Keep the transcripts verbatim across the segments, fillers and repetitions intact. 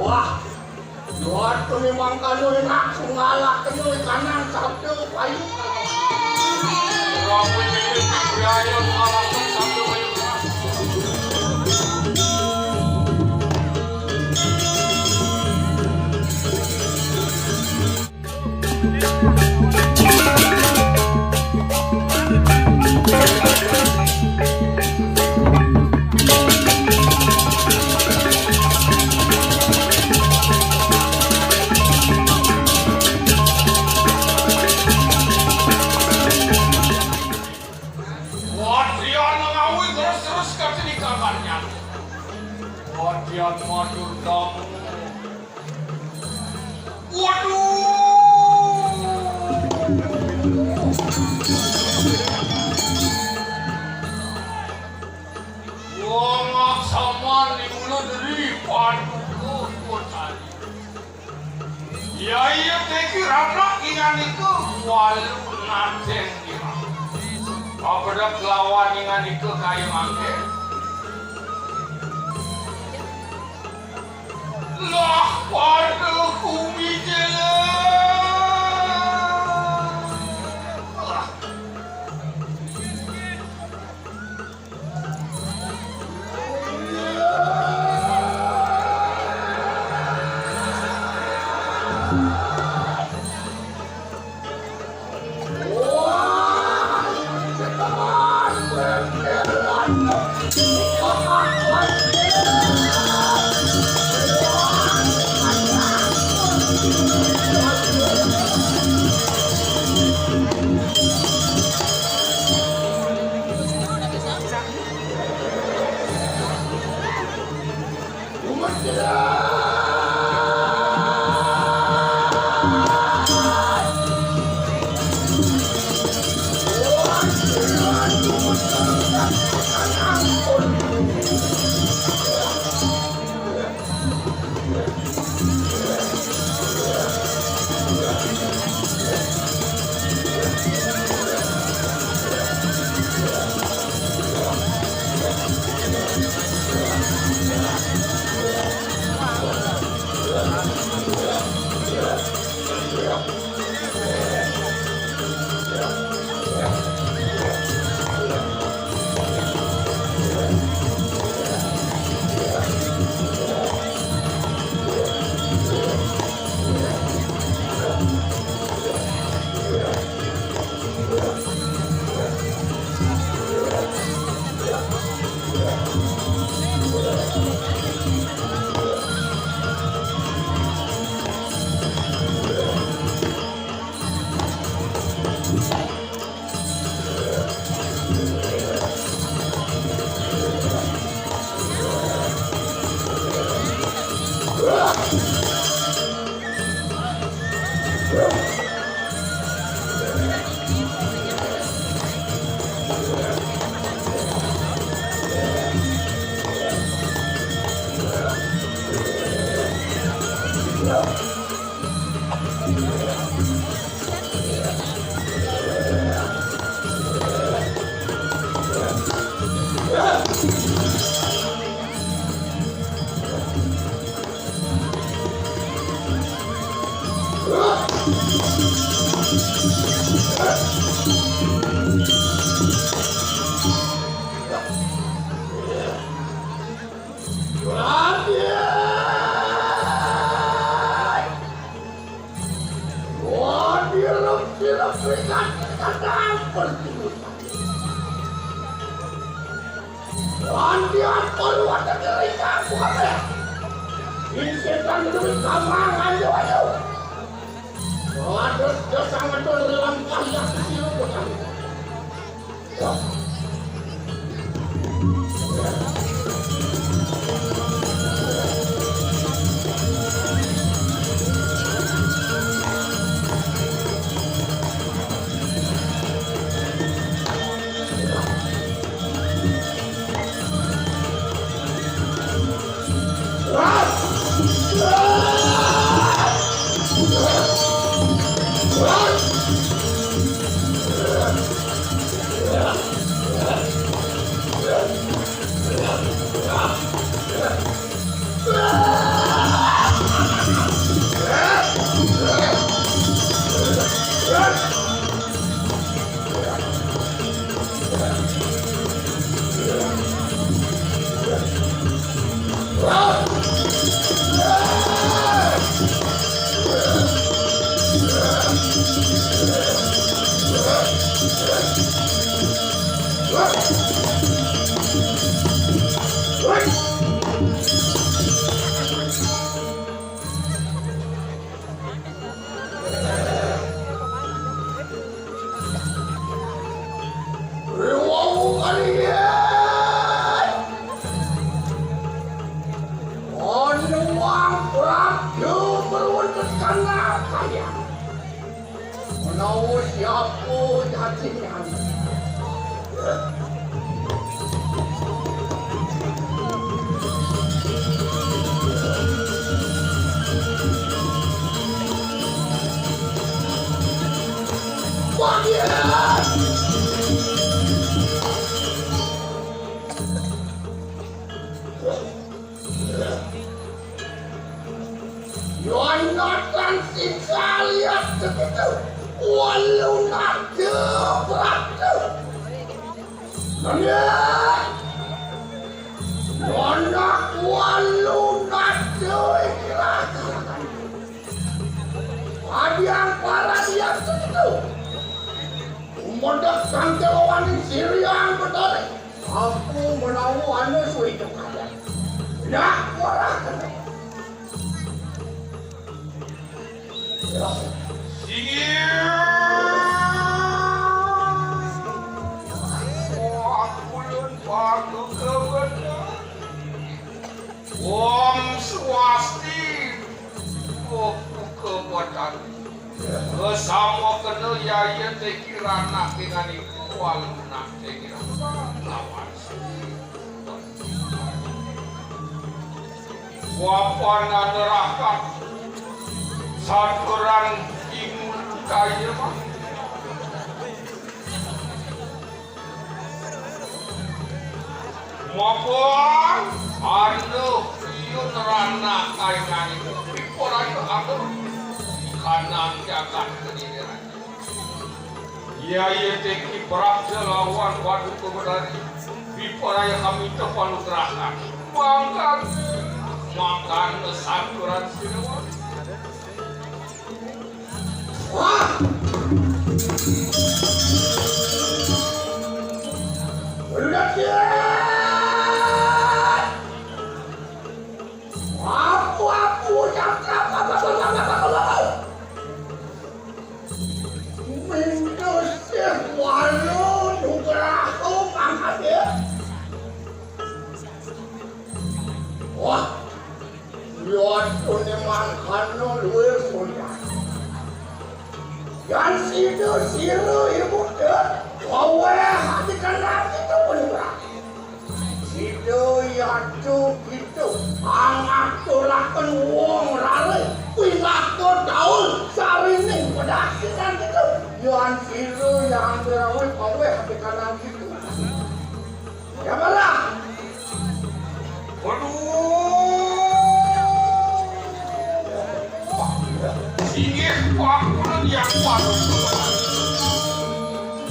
Wah, luar tu memang kalau enak, sungguh lah kena kanan sabda payu. Orang punya ini budaya mengalahkan sabda payu. Wadian ngawi terus-terus katinikakannya. Wadian matur tamu. Waduh. Wong aksaman di mulut dari paduka tadi. Ya iya, pikir anak ingan iku walu nadeng irang. Apa dak lawan ingan iku kayu mangke? Lah, pada kumi jelek. Lah. Lantian perlu ada cerita aku apa ya? Ini setan demi kamang, ayo, ayo. Waduh, dia sangat dalam bahaya kecil bukan. Aduh, berwujud kana kaya. Menawa siapa jati nyan. Bagian. Yonatan sing kalian segitu. Walu nada beratu. Nengah. Yonak walu nada ikhlas. Adiang para dia segitu. Umodek tangkelawaning sirian betari. Aku menawa anu suwi kepada. Nah, warah kena. Singgih. Wah, ulun patuh kebenar. Om Swasti. Oh, buka batang. Kesama kena yaya tekirana dengan iku waluna tekirana lawan. Wapan nerakat saturan ingul kaya mah. Mapun anu ieu nerana kaingan iku piporayu atur kanan jagat kediri raja. Yaya teki prapta lawan Paduka Betari piporayu kami tepanugrahan. Mangkan, mangkan saturan sinawan. Wah! Udah siap! Aku, aku, yang apa, apa, apa, apa, apa, apa. Mintus sih, walu, nugraho, mangkat ya. Wah, liwat puné mangkana luwih mulia. Yan sida sira ibu dek, waweh ati kenal kita pun ora. Sida yatu kita, angaturaken wong rare, pinaka daun sarining pedasinan kita. Yan sira yang diraweh waweh ati kenal kita. Ya, Bala. Waduh. Inggih, Pak, kula yang waduh.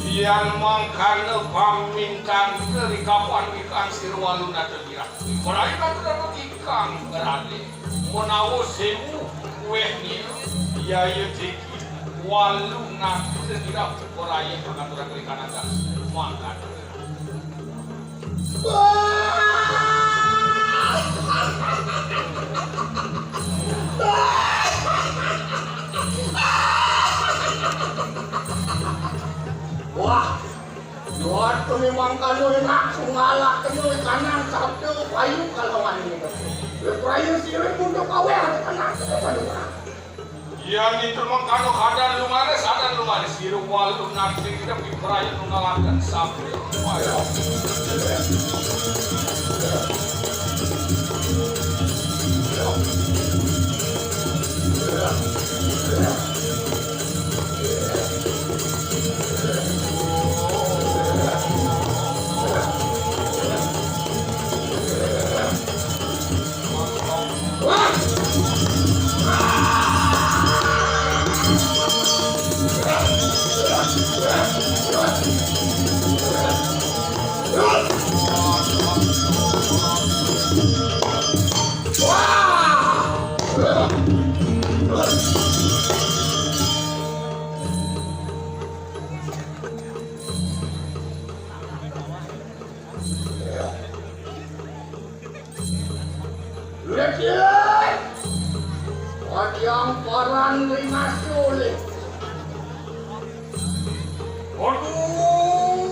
Yan mangkana pamintang kerikapan ikan sirwalu nata girah. Merayu nata dapat ikang berade. Menawa sewu weh nil, yaya teki, walu nata girah, merayu pangaturan kerikanan gas. Mangkana. Wah, buat kami mangkano enak sungala kena kanan sabda payu kalawan ini. Payu sirik untuk aweh kanan sabda. Yan itu mangkano kadan lumaris, adan lumaris, sira walu nate kita piprayan nungalaken sabda. Ayo. Lecet! Panjang paran ringas sulit. Aduh!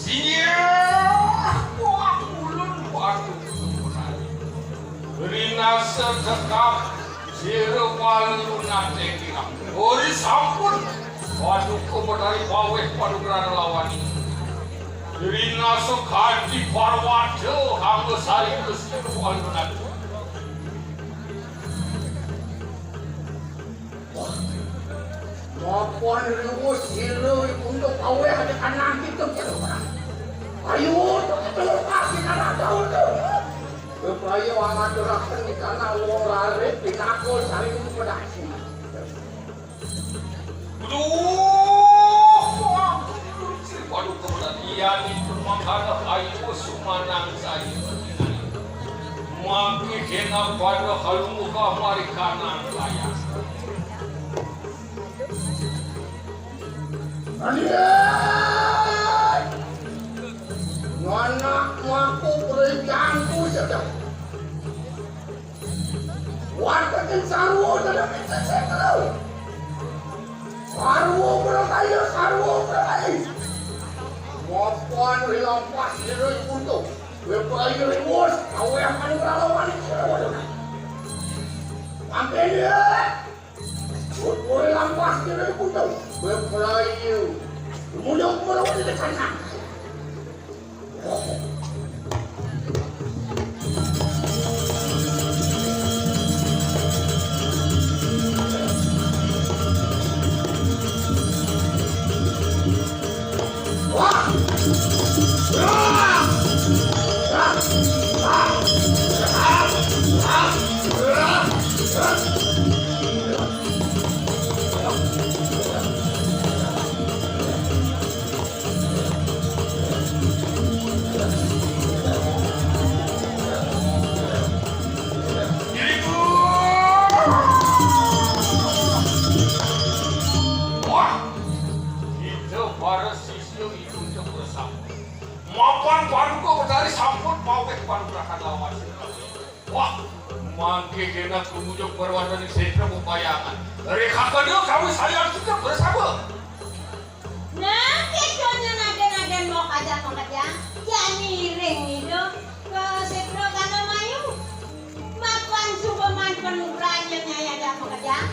Singgih! Wah, ulun, wah, Tercekap sira palu nate kirang. Ori sampun. Paduka Betari paweh paduka lawan. Rina sukadi parwata hangga sari Gusti palu nate. Mapan riwus sira untuk paweh ada kanang kita. Ayo, kita lepas di tanah daun tu. Keprayo amat rakan di tanah wong larit di nakul saling pedasi. Duh, Paduka Betari, mangkana ayu sumanang saya. Mangke kena pada halungguh mari kanang kaya. Anak maku perintahku sedang. Warteg sarwa dalam sesetra. Sarwa berkaya, sarwa berkaya. Mapan rilampas diri untuk. Berkaya riwus, aweh akan berlawan. Sampai dia. Berkaya lampas diri untuk. Berkaya. Kemudian berlawan di sana. Wah, kita para sisya itu bersama. Mapan paduka Betari sampun paweh panugrahan lawan. Wah, mangke kena kumujuk perwataning setra bebayangan. Rekakena kami sayang kita bersama. Nah, kedonya nagen-nagen mau kajang mau kajang, ya ngiring ngido ke setra kana mayu. Mapan suba man penugrahan nyai ada mau kajang.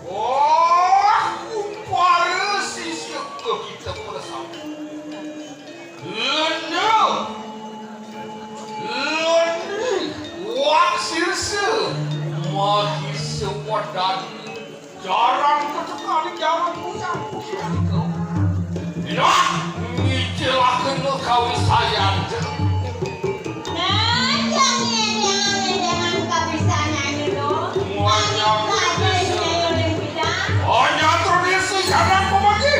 Wah, upaya sisya kita pada sama. Lenda, lendi, wak sirsa, mahisa wadani, jarang ketekani, jarang punya. Nah, ngicilakena kawisayan. Nah, jangan, jangan, jangan kawisayan dulu. Banyak kawisayan. Hanya tradisi jangan pemagi.